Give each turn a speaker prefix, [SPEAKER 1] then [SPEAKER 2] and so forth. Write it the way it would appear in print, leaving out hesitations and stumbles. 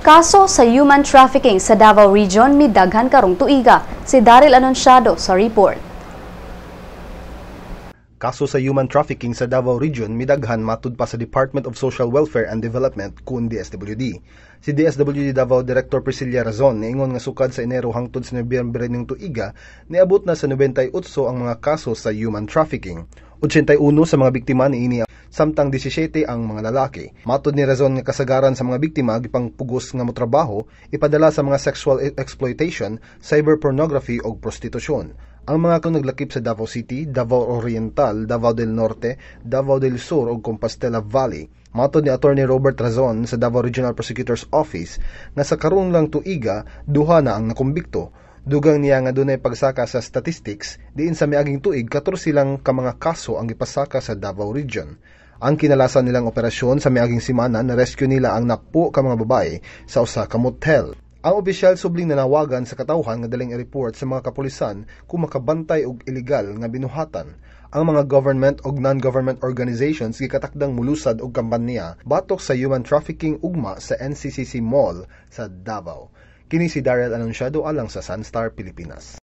[SPEAKER 1] Kaso sa human trafficking sa Davao Region midaghan karong tuiga. Si Daryl Anunciado sa report.
[SPEAKER 2] Kaso sa human trafficking sa Davao Region midaghan matud pa sa Department of Social Welfare and Development kun DSWD. Si DSWD Davao Director Priscilla Razon niingon nga sukad sa Enero hangtod sa Nobyembre ning tuiga, niabot na sa 98 ang mga kaso sa human trafficking. 81 sa mga biktima niini, samtang 17 ang mga lalaki. Matod ni Razon nga kasagaran sa mga biktima gipangpugos nga motrabaho, ipadala sa mga sexual exploitation, cyber pornography ug prostitusyon. Ang mga kaso naglakip sa Davao City, Davao Oriental, Davao del Norte, Davao del Sur ug Compostela Valley. Matod ni Attorney Robert Razon sa Davao Regional Prosecutor's Office nga sa karon lang tuiga, duha na ang nakumbikto. Dugang niya nga dunay pagsaka sa statistics diin sa miaging tuig, 14 lang ka mga kaso ang gipasaka sa Davao Region. Ang kinalasan nilang operasyon sa miaging semana, na rescue nila ang 10 ka mga babae sa usa ka motel. Ang opisyal subling nanawagan sa katawhan nga daling i-report sa mga kapulisan kung makabantay og illegal nga binuhatan. Ang mga government og non-government organizations gikatakdang mulusad og kampanya batok sa human trafficking ugma sa NCCC Mall sa Davao. Kini si Daryl Anunciado alang sa Sunstar Pilipinas.